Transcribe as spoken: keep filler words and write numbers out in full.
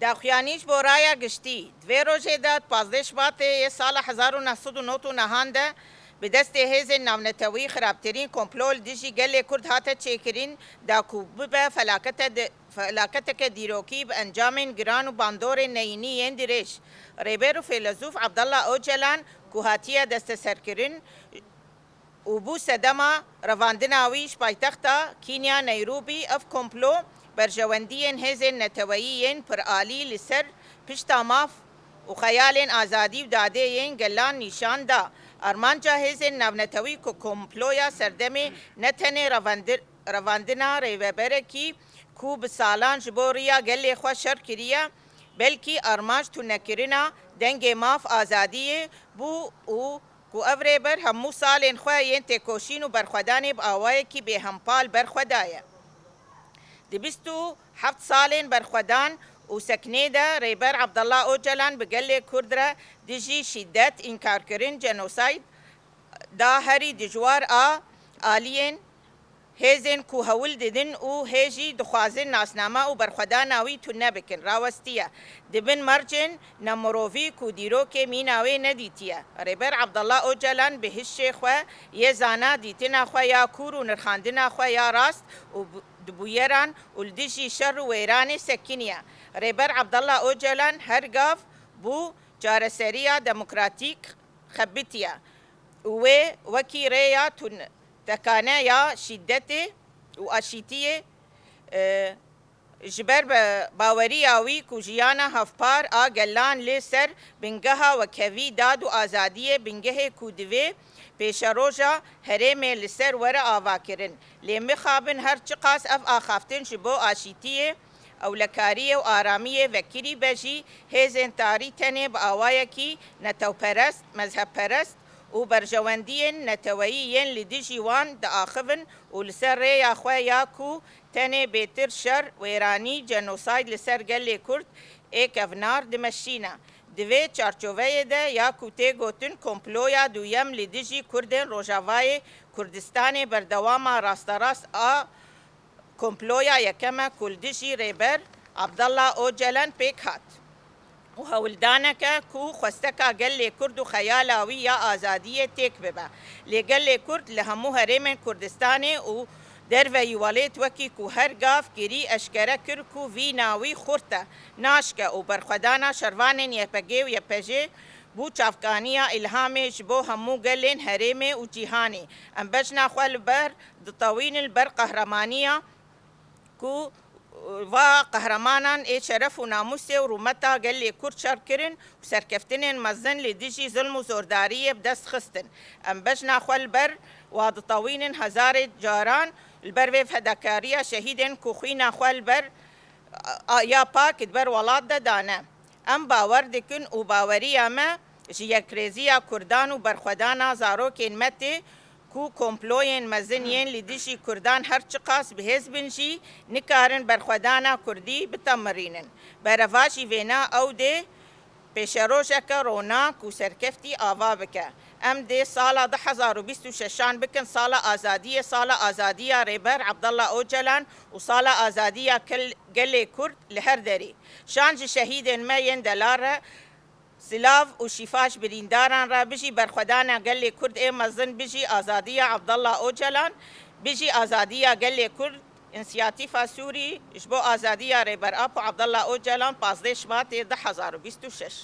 Daxuyanî ji bo raya giştî. Di vê rojê de, di pazdeh Şibatê yê sala hezar û neh sed û nod û nehan de, bi destê hêzên navnetewî xirabtirîn komplo li dijî gelê Kurd hate çêkirin, da ku bibe felakete di, felaketeke dîrokî bi encamên giran û bandorên neyînî yên dirêj. Rêber û fêlezûf Abdullah Ocalan ku hatiye desteserkirin, û bû sedema revandina wî ji paytexta Kenya Nairobi. Ev komplo berjewendiyên hêzên neteweyî yên piralî li ser pişta maf û xeyalên azadî û dadê yên gelan nîşan da. Armanca hêzên navnetewî ku komploya serdemê ne tenê revendir-, revandina rêveberekî ku bi salan ji bo riya gelê xwe şer kiriye, belkî armanc tunekirina dengê maf azadiyê bû û ku ev rêber hemû salên xwe yên têkoşîn û berxwedanê bi awayekî bêhempa li ber xwe daye. Di bîst û heft salên berxwedan û sekinê de Rêber Abdullah Ocalan bi gelê Kurd re dijî şîdet, înkarkirin, genosayd da herî dijwar a aliyên hêzên ku hewl didin û hê jî dixwazin nasname û berxwedana wî tune bikin, rawestiye. Di bin mercên nemirovî ku dîrokê mîna wê nedîtiye. Rêber Abdullah Ocalan bi hişê xwe yê zana, dîtina xwe ya kûr û nirxandina xwe ya rast û bu-, di bûyeran û li dijî şer û wêranê sekiniye. Rêber Abdullah Ocalan her gav bû çareseriya demokratîk xebitiye û wê wekî rêya tun-, tekane ya şîdetê û aşîtiyê, e, ji ber be-, baweriya wî ku jiyana hevpar a gelan li ser bingeha wekhevî, dad û azadiyê, bingehê ku divê pêşeroja herêmê li ser were avakirin. Lê mixabin her çiqas ev axaftin ji bo aşîtiyê, ewlekariyê û aramiyê vekirî be jî, hêzên tarî tenê bi awayekî netewperest, mezhebperest û berjewendiyên neteweyî yên li dijî wan diaxivin û li ser rêya xwe ya ku tenê bêtir şer, wêranî, cenosayd li ser gelê Kurd ê kevnar dimeşîne. Di vê çarçoveyê de ya ku tê gotin komploya duyem li dijî Kurdên Rojavayê Kurdistanê berdewama rasterast a komploya yekem e ku li dijî Rêber Abdullah Ocalan pêk hat û hewldaneke ku xwesteka gelê Kurd û xeyala wî ya azadiyê têk bibe. Lê gelê Kurd li hemû herêmên Kurdistanê û derveyî welêt wekî ku her gav kirî eşkere kir ku vîna wî xurt e, naşke û berxwedana şervanên Y P G û Y P J bû çavkaniya îlhamê ji bo hemû gelên herêmê û cîhanê. Em bejna xwe li ber ditewînin li ber qehremaniya ku, e, va qehremanan ê şeref û namûsê û rûmeta gelê Kurd şer kirin û serkeftinên mezin li dijî zilm û zordariyê bi dest xistin. Em bejna xwe li ber wa ditewînin hezarê caran, li ber vê fedakariya şehîdên ku xwîna xwe li ber, a, ya pak di ber welat de dane. Em bawer dikin û baweriya me ji yekrêziya Kurdan û berxwedana zarokên me tê ku komployên mezin yên li dijî Kurdan her çiqas bihêz bin jî, nikarin berxwedana Kurdî bitemirînin. Berevajî vêna ew dê pêşerojeke ronak û serkeftî ava bike. Em dê sala du hezar û bîst û şeşan bikin sala azadiyê, sala azadiya Rêber Abdullah Ocalan û sala azadiya kel-, gelê Kurd li her derê. Şan ji şehîdên me yên delal re, silav û şîfa ji birîndaran re, bijî berxwedana gelê Kurd ê mezin, bijî azadiya Abdullah Ocalan, bijî azadiya gelê Kurd, Însiyatîfa Sûrî ji bo Azadiya Rêber Apo Abdullah Ocalan, pazdeh Şibatê du hezar û bîst û şeş.